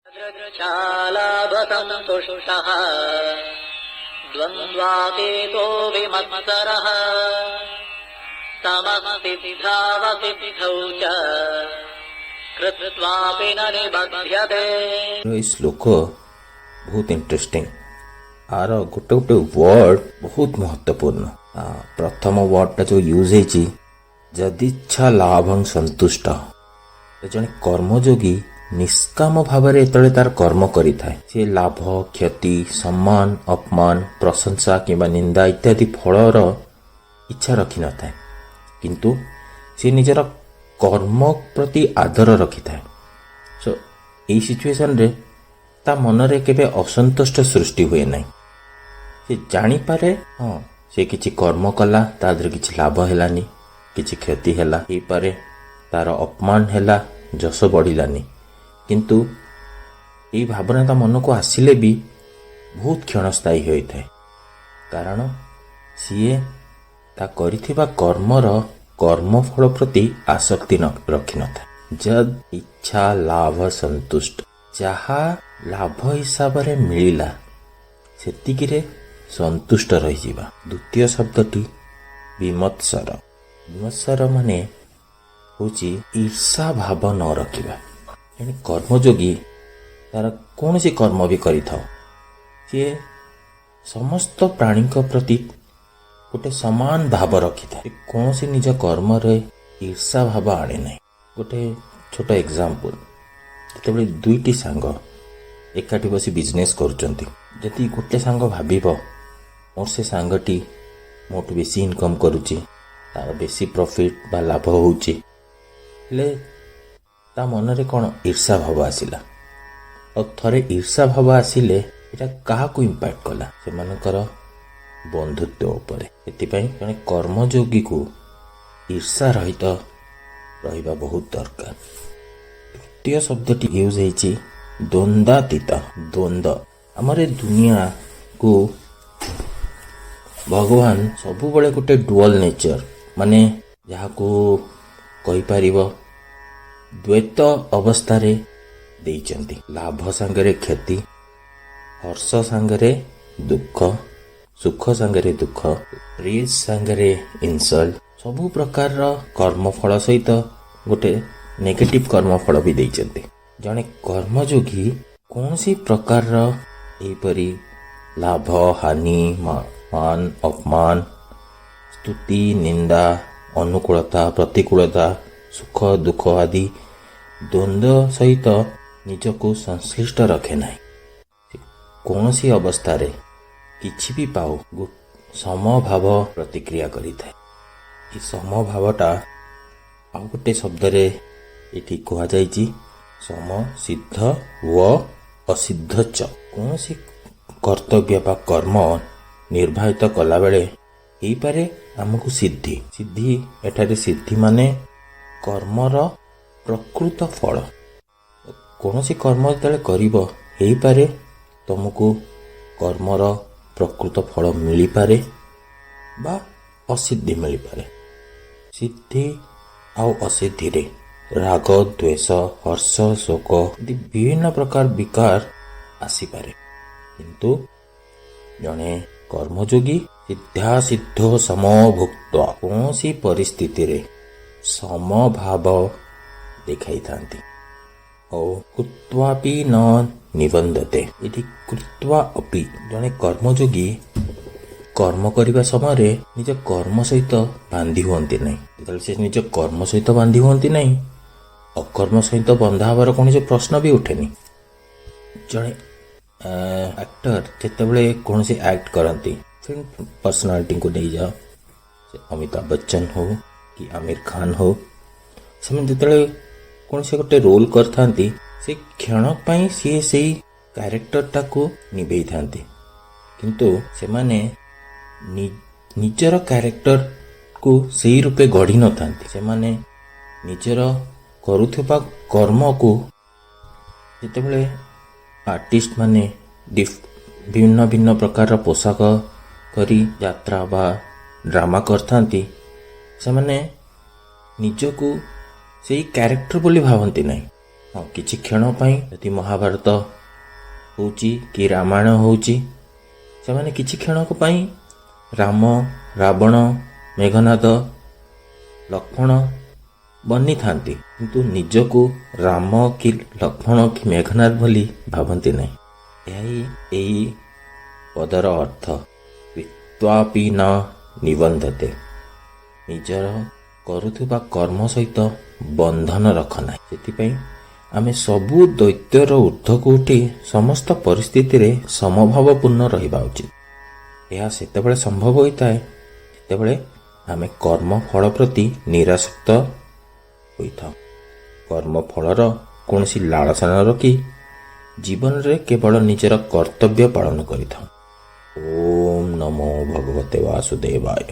यदृच्छालाभसन्तुष्टः द्वन्द्वातीतो विमत्सरः समः सिद्धावसिद्धौ च कृत्वापि न निबध्यते। ଏଇ ଶ୍ଲୋକ ବହୁତ ଇଣ୍ଟରେଷ୍ଟିଂ। ଆର ଗୋଟେ ଗୋଟେ ୱାର୍ଡ ବହୁତ ମହତ୍ୱପୂର୍ଣ୍ଣ। ପ୍ରଥମ ୱାର୍ଡଟା ଯେଉଁ ୟୁଜ୍ ହେଇଛି, ଯଦୃଚ୍ଛା ଲାଭଂ ସନ୍ତୁଷ୍ଟ। ତ ଜଣେ କର୍ମଯୋଗୀ ନିଷ୍କାମ ଭାବରେ ଯେତେବେଳେ ତାର କର୍ମ କରିଥାଏ, ସେ ଲାଭ, କ୍ଷତି, ସମ୍ମାନ, ଅପମାନ, ପ୍ରଶଂସା କିମ୍ବା ନିନ୍ଦା ଇତ୍ୟାଦି ଫଳର ଇଚ୍ଛା ରଖିନଥାଏ, କିନ୍ତୁ ସେ ନିଜର କର୍ମ ପ୍ରତି ଆଦର ରଖିଥାଏ। ସୋ ଏଇ ସିଚୁଏସନରେ ତା ମନରେ କେବେ ଅସନ୍ତୁଷ୍ଟ ସୃଷ୍ଟି ହୁଏ ନାହିଁ। ସେ ଜାଣିପାରେ, ହଁ, ସେ କିଛି କର୍ମ କଲା, ତା ଦେହରେ କିଛି ଲାଭ ହେଲାନି, କିଛି କ୍ଷତି ହେଲା, ହେଇପାରେ ତାର ଅପମାନ ହେଲା, ଯଶ ବଢ଼ିଲାନି, କିନ୍ତୁ ଏଇ ଭାବନା ତା ମନକୁ ଆସିଲେ ବି ବହୁତ କ୍ଷଣସ୍ଥାୟୀ ହୋଇଥାଏ, କାରଣ ସିଏ ତା କରିଥିବା କର୍ମର କର୍ମଫଳ ପ୍ରତି ଆସକ୍ତି ନ ରଖିନଥାଏ। ଯଦ୍ ଇଚ୍ଛା ଲାଭ ସନ୍ତୁଷ୍ଟ, ଯାହା ଲାଭ ହିସାବରେ ମିଳିଲା ସେତିକିରେ ସନ୍ତୁଷ୍ଟ ରହିଯିବା। ଦ୍ୱିତୀୟ ଶବ୍ଦଟି ବିମତ୍ସର। ବିମତ୍ସର ମାନେ ହେଉଛି ଈର୍ଷା ଭାବ ନ ରଖିବା। ଜଣେ କର୍ମଯୋଗୀ ତାର କୌଣସି କର୍ମ ବି କରିଥାଉ, ସିଏ ସମସ୍ତ ପ୍ରାଣୀଙ୍କ ପ୍ରତି ଗୋଟେ ସମାନ ଭାବ ରଖିଥାଏ। କୌଣସି ନିଜ କର୍ମରେ ଈର୍ଷା ଭାବ ଆଣେ ନାହିଁ। ଗୋଟେ ଛୋଟ ଏକ୍ଜାମ୍ପଲ୍, ଯେତେବେଳେ ଦୁଇଟି ସାଙ୍ଗ ଏକାଠି ବସି ବିଜନେସ୍ କରୁଛନ୍ତି, ଯଦି ଗୋଟେ ସାଙ୍ଗ ଭାବିବ ମୋର ସେ ସାଙ୍ଗଟି ମୋଠୁ ବେଶୀ ଇନକମ୍ କରୁଛି, ତାର ବେଶୀ ପ୍ରଫିଟ୍ ବା ଲାଭ ହେଉଛି, ହେଲେ ତା ମନରେ କ'ଣ ଈର୍ଷା ଭାବ ଆସିଲା। ଆଉ ଥରେ ଈର୍ଷା ଭାବ ଆସିଲେ ଏଇଟା କାହାକୁ ଇମ୍ପାକ୍ଟ କଲା? ସେମାନଙ୍କର ବନ୍ଧୁତ୍ୱ ଉପରେ। ସେଥିପାଇଁ ଜଣେ କର୍ମଯୋଗୀକୁ ଈର୍ଷା ରହିତ ରହିବା ବହୁତ ଦରକାର। ତୃତୀୟ ଶବ୍ଦଟି ୟୁଜ୍ ହେଇଛି ଦ୍ୱନ୍ଦ୍ୱାତୀତ। ଦ୍ୱନ୍ଦ୍ୱ, ଆମର ଏ ଦୁନିଆକୁ ଭଗବାନ ସବୁବେଳେ ଗୋଟେ ଡୁଅଲ ନେଚର, ମାନେ ଯାହାକୁ କହିପାରିବ ଦ୍ୱୈତ ଅବସ୍ଥାରେ ଦେଇଛନ୍ତି। ଲାଭ ସାଙ୍ଗରେ କ୍ଷତି, ହର୍ଷ ସାଙ୍ଗରେ ଦୁଃଖ, ସୁଖ ସାଙ୍ଗରେ ଦୁଃଖ, ପ୍ରେଜ୍ ସାଙ୍ଗରେ ଇନସଲ୍ଟ, ସବୁ ପ୍ରକାରର କର୍ମଫଳ ସହିତ ଗୋଟେ ନେଗେଟିଭ କର୍ମଫଳ ବି ଦେଇଛନ୍ତି। ଜଣେ କର୍ମଯୋଗୀ କୌଣସି ପ୍ରକାରର ଏହିପରି ଲାଭ, ହାନି, ମାନ, ଅପମାନ, ସ୍ତୁତି, ନିନ୍ଦା, ଅନୁକୂଳତା, ପ୍ରତିକୂଳତା, ସୁଖ, ଦୁଃଖ ଆଦି ଦ୍ୱନ୍ଦ୍ୱ ସହିତ ନିଜକୁ ସଂଶ୍ଳିଷ୍ଟ ରଖେ ନାହିଁ। କୌଣସି ଅବସ୍ଥାରେ କିଛି ବି ପାଉ, ସମଭାବ ପ୍ରତିକ୍ରିୟା କରିଥାଏ। ଏ ସମଭାବଟା ଆଉ ଗୋଟେ ଶବ୍ଦରେ ଏଠି କୁହାଯାଇଛି, ସମ ସିଦ୍ଧ ଓ ଅସିଦ୍ଧ ଚ। କୌଣସି କର୍ତ୍ତବ୍ୟ ବା କର୍ମ ନିର୍ବାହିତ କଲାବେଳେ ହେଇପାରେ ଆମକୁ ସିଦ୍ଧି। ସିଦ୍ଧି, ଏଠାରେ ସିଦ୍ଧି ମାନେ କର୍ମର ପ୍ରକୃତ ଫଳ। କୌଣସି କର୍ମ ଯେତେବେଳେ କରିବ, ହେଇପାରେ ତମକୁ କର୍ମର ପ୍ରକୃତ ଫଳ ମିଳିପାରେ ବା ଅସିଦ୍ଧି ମିଳିପାରେ। ସିଦ୍ଧି ଆଉ ଅସିଦ୍ଧିରେ ରାଗ, ଦ୍ୱେଷ, ହର୍ଷ, ଶୋକ ଆଦି ବିଭିନ୍ନ ପ୍ରକାର ବିକାର ଆସିପାରେ, କିନ୍ତୁ ଜଣେ କର୍ମଯୋଗୀ ସିଦ୍ଧାସିଦ୍ଧୌ ସମୋ ଭୂତ୍ୱା, କୌଣସି ପରିସ୍ଥିତିରେ ସମଭାବ ଦେଖାଇଥାନ୍ତି। ଆଉ କୃତ୍ୱାପି ନ ନିବଧ୍ୟତେ। ଏଠି କୃତ୍ୱା ଅପି, ଜଣେ କର୍ମଯୋଗୀ କର୍ମ କରିବା ସମୟରେ ନିଜ କର୍ମ ସହିତ ବାନ୍ଧି ହୁଅନ୍ତି ନାହିଁ। ଯେତେବେଳେ ସେ ନିଜ କର୍ମ ସହିତ ବାନ୍ଧି ହୁଅନ୍ତି ନାହିଁ, ଅକର୍ମ ସହିତ ବନ୍ଧା ହେବାର କୌଣସି ପ୍ରଶ୍ନ ବି ଉଠେନି। ଜଣେ ଆକ୍ଟର ଯେତେବେଳେ କୌଣସି ଆକ୍ଟ କରନ୍ତି, ଫିଲ୍ମ ପର୍ସନାଲିଟିଙ୍କୁ ନେଇଯାଅ, ସେ ଅମିତାଭ ବଚ୍ଚନ ହଉ କି ଆମିର ଖାନ ହଉ, ସେମାନେ ଯେତେବେଳେ କୌଣସି ଗୋଟେ ରୋଲ୍ କରିଥାନ୍ତି, ସେ କ୍ଷଣ ପାଇଁ ସିଏ ସେଇ କ୍ୟାରେକ୍ଟରଟାକୁ ନିଭେଇଥାନ୍ତି, କିନ୍ତୁ ସେମାନେ ନିଜର କ୍ୟାରେକ୍ଟରକୁ ସେଇ ରୂପେ ଗଢ଼ି ନଥାନ୍ତି। ସେମାନେ ନିଜର କରୁଥିବା କର୍ମକୁ, ଯେତେବେଳେ ଆର୍ଟିଷ୍ଟ ମାନେ ଭିନ୍ନ ଭିନ୍ନ ପ୍ରକାରର ପୋଷାକ କରି ଯାତ୍ରା ବା ଡ୍ରାମା କରିଥାନ୍ତି, ସେମାନେ ନିଜକୁ ସେଇ କ୍ୟାରେକ୍ଟର ବୋଲି ଭାବନ୍ତି ନାହିଁ। ହଁ, କିଛି କ୍ଷଣ ପାଇଁ ଯଦି ମହାଭାରତ ହେଉଛି କି ରାମାୟଣ ହେଉଛି, ସେମାନେ କିଛି କ୍ଷଣକ ପାଇଁ ରାମ, ରାବଣ, ମେଘନାଦ, ଲକ୍ଷ୍ମଣ ବନିଥାନ୍ତି, କିନ୍ତୁ ନିଜକୁ ରାମ କି ଲକ୍ଷ୍ମଣ କି ମେଘନାଦ ବୋଲି ଭାବନ୍ତି ନାହିଁ। ଏହା ହିଁ ଏହି ପଦର ଅର୍ଥ। କୃତ୍ୱାପି ନ ନିବନ୍ଧତେ, ନିଜର କରୁଥିବା କର୍ମ ସହିତ ବନ୍ଧନ ରଖ ନାହିଁ। ସେଥିପାଇଁ ଆମେ ସବୁ ଦ୍ୱୈତର ଉର୍ଦ୍ଧ୍ୱକୁ ଉଠି ସମସ୍ତ ପରିସ୍ଥିତିରେ ସମଭାବପୂର୍ଣ୍ଣ ରହିବା ଉଚିତ। ଏହା ସେତେବେଳେ ସମ୍ଭବ ହୋଇଥାଏ, ଯେତେବେଳେ ଆମେ କର୍ମ ଫଳ ପ୍ରତି ନିରାସକ୍ତ ହୋଇଥାଉ। କର୍ମ ଫଳର କୌଣସି ଲାଳସା ନ ରଖି ଜୀବନରେ କେବଳ ନିଜର କର୍ତ୍ତବ୍ୟ ପାଳନ କରିଥାଉ। ଓମ୍ ନମୋ ଭଗବତେ ବାସୁଦେବାୟ।